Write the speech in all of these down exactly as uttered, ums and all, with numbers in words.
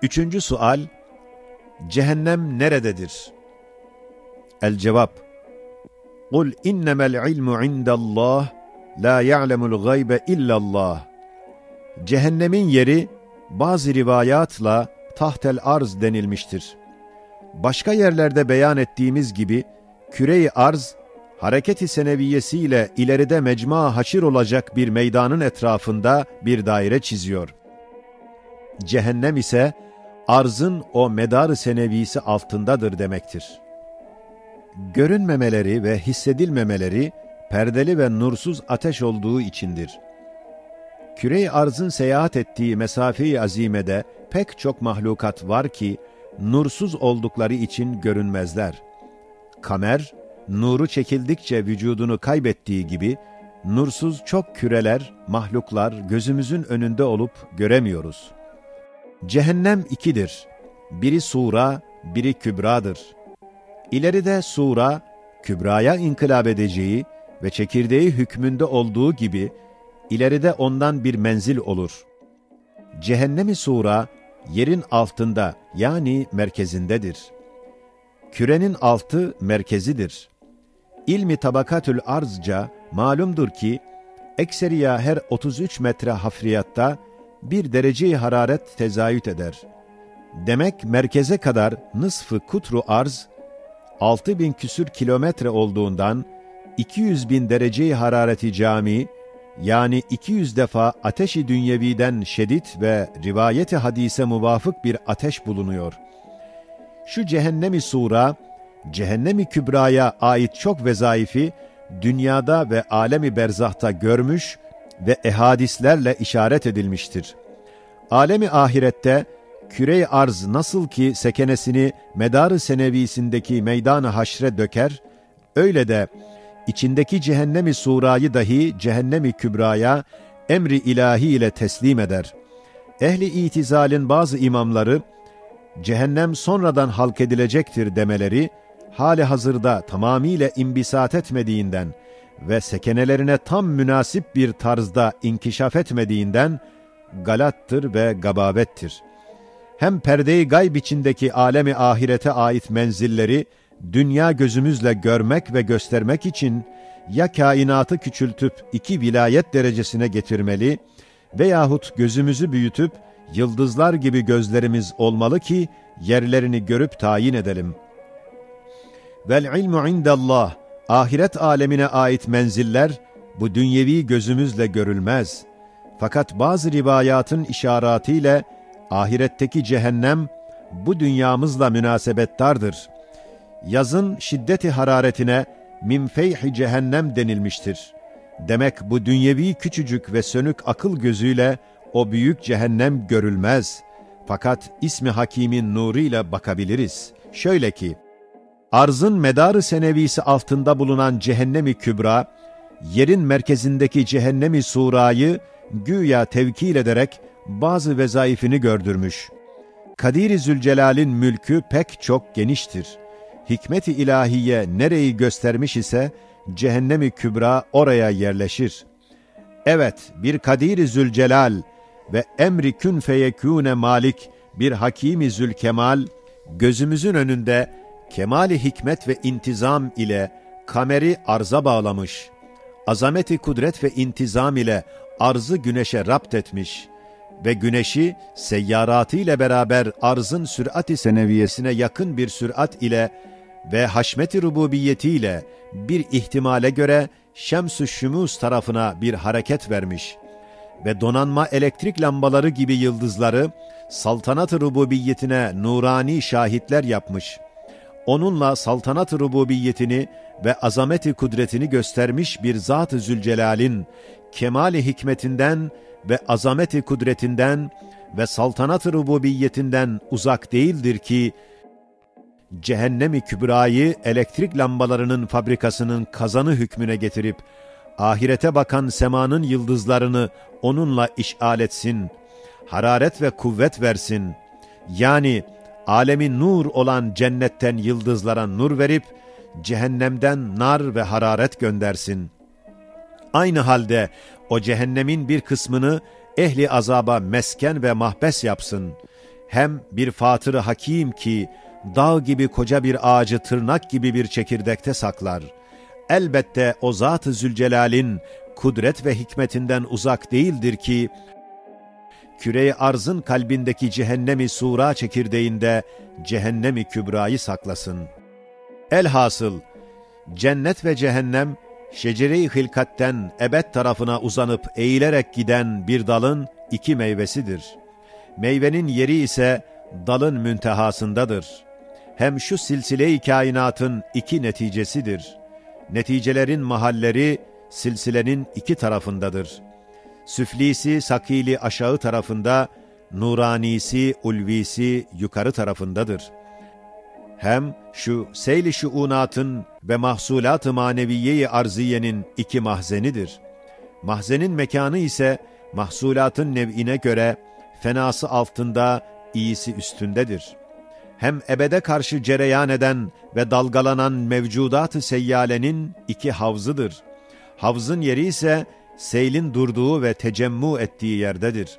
Üçüncü sual: Cehennem nerededir? El-cevap: قل إنما العلم عند الله لا يعلم الغيب إلا الله. Cehennemin yeri bazı rivayatla tahtel arz denilmiştir. Başka yerlerde beyan ettiğimiz gibi, küre-i arz, hareket-i seneviyesiyle ileride mecma haşir olacak bir meydanın etrafında bir daire çiziyor. Cehennem ise arzın o medar-ı senevisi altındadır demektir. Görünmemeleri ve hissedilmemeleri perdeli ve nursuz ateş olduğu içindir. Küre-i arzın seyahat ettiği mesafe-i azimede pek çok mahlukat var ki, nursuz oldukları için görünmezler. Kamer, nuru çekildikçe vücudunu kaybettiği gibi, nursuz çok küreler, mahluklar gözümüzün önünde olup göremiyoruz. Cehennem ikidir. Biri Sura, biri Kübra'dır. İleride Sura, Kübra'ya inkılap edeceği ve çekirdeği hükmünde olduğu gibi, ileride ondan bir menzil olur. Cehennem-i Sura, yerin altında, yani merkezindedir. Kürenin altı merkezidir. İlmi tabakatül arzca malumdur ki, ekseriya her otuz üç metre hafriyatta bir derece-i hararet tezayüt eder. Demek, merkeze kadar nısf-ı kutru arz, altı bin küsür kilometre olduğundan, iki yüz bin derece-i harareti cami, yani iki yüz defa ateş-i dünyeviden şedid ve rivayet-i hadise muvafık bir ateş bulunuyor. Şu cehennem-i sura, cehennem-i kübraya ait çok vezaifi dünyada ve alem-i berzahta görmüş ve ehadislerle işaret edilmiştir. Alem-i ahirette küre-i arz nasıl ki sekenesini medar-ı senevisindeki meydan-ı haşre döker, öyle de içindeki cehennem-i surayı dahi cehennem-i kübraya emri ilahi ile teslim eder. Ehli itizalin bazı imamları, "Cehennem sonradan halk edilecektir." demeleri, hali hazırda tamamıyla imbisat etmediğinden ve sekenelerine tam münasip bir tarzda inkişaf etmediğinden galattır ve gabavettir. Hem perde-i gayb içindeki alem-i ahirete ait menzilleri dünya gözümüzle görmek ve göstermek için ya kainatı küçültüp iki vilayet derecesine getirmeli veyahut gözümüzü büyütüp yıldızlar gibi gözlerimiz olmalı ki yerlerini görüp tayin edelim. Vel ilmu indallah, ahiret alemine ait menziller bu dünyevi gözümüzle görülmez. Fakat bazı rivayatın işaratı ile ahiretteki cehennem bu dünyamızla münasebettardır. Yazın şiddeti hararetine min feyhi cehennem denilmiştir. Demek bu dünyevi küçücük ve sönük akıl gözüyle o büyük cehennem görülmez. Fakat ismi Hakim'in nuru ile bakabiliriz. Şöyle ki, arzın medarı senevisi altında bulunan cehennem-i kübra, yerin merkezindeki cehennem-i surayı güya tevkil ederek bazı vezaifini gördürmüş. Kadir-i Zülcelal'in mülkü pek çok geniştir. Hikmet-i ilahiye nereyi göstermiş ise cehennem-i kübra oraya yerleşir. Evet, bir Kadir-i Zülcelal ve emri kün feyekûne malik bir Hakim-i Zülkemal, gözümüzün önünde kemali hikmet ve intizam ile kameri arza bağlamış, azameti kudret ve intizam ile arzı güneşe rapt etmiş ve güneşi seyyaratı ile beraber arzın sürat-i seneviyesine yakın bir sürat ile ve haşmet-i rububiyeti ile bir ihtimale göre şems-ü şumus tarafına bir hareket vermiş ve donanma elektrik lambaları gibi yıldızları saltanat-ı rububiyetine nurani şahitler yapmış. Onunla saltanat-ı rububiyetini ve azamet-i kudretini göstermiş bir Zat-ı Zülcelal'in kemali hikmetinden ve azamet-i kudretinden ve saltanat-ı rububiyetinden uzak değildir ki, cehennem-i kübrayı elektrik lambalarının fabrikasının kazanı hükmüne getirip, ahirete bakan semanın yıldızlarını onunla işal etsin, hararet ve kuvvet versin. Yani alemi nur olan cennetten yıldızlara nur verip, cehennemden nar ve hararet göndersin. Aynı halde o cehennemin bir kısmını ehli azaba mesken ve mahbes yapsın. Hem bir Fatır-ı Hakim ki, dağ gibi koca bir ağacı tırnak gibi bir çekirdekte saklar. Elbette o Zat-ı Zülcelal'in kudret ve hikmetinden uzak değildir ki, küre-i arzın kalbindeki cehennem-i sura çekirdeğinde cehennem-i kübrayı saklasın. Elhasıl, cennet ve cehennem, şecere-i hilkatten ebed tarafına uzanıp eğilerek giden bir dalın iki meyvesidir. Meyvenin yeri ise dalın müntehasındadır. Hem şu silsile-i kainatın iki neticesidir. Neticelerin mahalleri silsilenin iki tarafındadır. Süflisi sakili aşağı tarafında, nuranisi, ulvisi yukarı tarafındadır. Hem şu seyl-i şuunatın ve mahsulat-ı maneviye-i arziyenin iki mahzenidir. Mahzenin mekânı ise mahsulatın nev'ine göre fenası altında, iyisi üstündedir. Hem ebede karşı cereyan eden ve dalgalanan mevcudat-ı seyyalenin iki havzıdır. Havzın yeri ise seylin durduğu ve tecemmu ettiği yerdedir.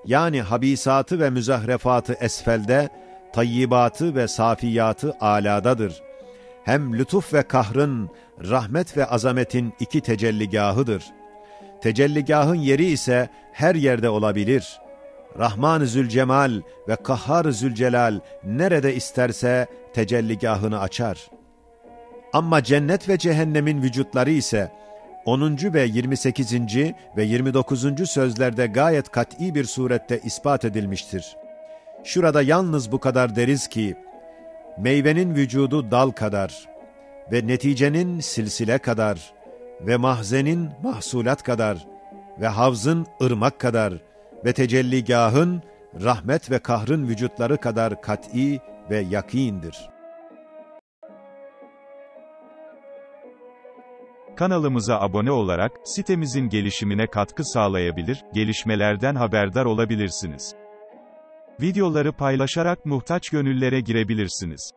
Yani habisatı ve müzahrefatı esfelde, tayyibatı ve safiyatı aladadır. Hem lütuf ve kahrın, rahmet ve azametin iki tecelligâhıdır. Tecelligâhın yeri ise her yerde olabilir. Rahman-ı Zülcemal ve Kahhar-ı Zülcelal nerede isterse tecelligâhını açar. Amma cennet ve cehennemin vücutları ise onuncu ve yirmi sekizinci ve yirmi dokuzuncu sözlerde gayet kat'i bir surette ispat edilmiştir. Şurada yalnız bu kadar deriz ki, meyvenin vücudu dal kadar ve neticenin silsile kadar ve mahzenin mahsulat kadar ve havzın ırmak kadar ve tecelligâhın rahmet ve kahrın vücutları kadar kat'i ve yakîndir. Kanalımıza abone olarak sitemizin gelişimine katkı sağlayabilir, gelişmelerden haberdar olabilirsiniz. Videoları paylaşarak muhtaç gönüllere girebilirsiniz.